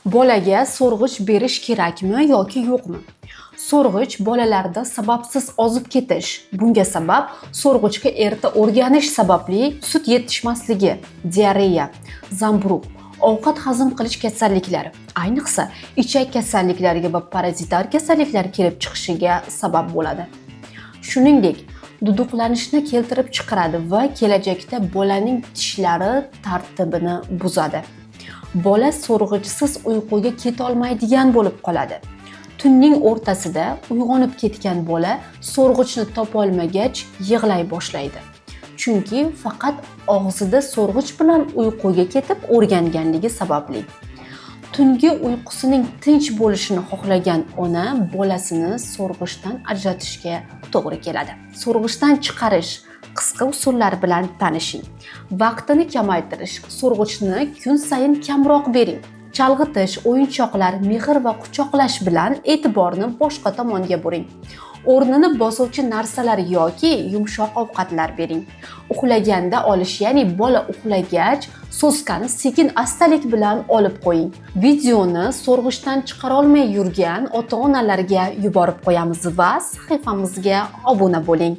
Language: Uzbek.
Bolaga so'rg'ich berish kerakmi yoki yo'qmi? So'rg'ich bolalarda sababsiz ozib ketish, bunga sabab so'rg'ichga erta o'rganish sababli sut yetishmasligi, diareya, zamburug', ovqat hazm qilish kasalliklari, ayniqsa ichak kasalliklariga va parazitar kasalliklar kelib chiqishiga sabab bo'ladi. Shuningdek, duduqlanishni keltirib chiqaradi va kelajakda bolaning tishlari tartibini buzadi. Bola so'rg'ichsiz uyquga ketolmaydigan bo'lib qoladi. Tunning o'rtasida uyg'onib ketgan bola so'rg'ichni topolmagach yig'lay boshlaydi. Chunki faqat og'zida so'rg'ich bilan uyquga ketib o'rganganligi sababli. Tungi uyqusining tinch bo'lishini xohlagan ona bolasini so'rg'ichdan ajratishga to'g'ri keladi. So'rg'ichdan chiqarish qisqa usullar bilan tanishing. Vaqtini kamaytirish, so'rg'ichni kun sayin kamroq bering. Chalg'itish, o'yinchoqlar, mehr va quchoqlash bilan e'tiborni boshqa tomonga buring. O'rnini bosuvchi narsalar yoki yumshoq ovqatlar bering. Uxlaganda olish, ya'ni bola uxlagach, соска ni sekin astalik bilan olib qo'ying. Videoni so'rg'ichdan chiqarolmay yurgan ota-onalarga yuborib qo'yamiz va sahifamizga obuna bo'ling.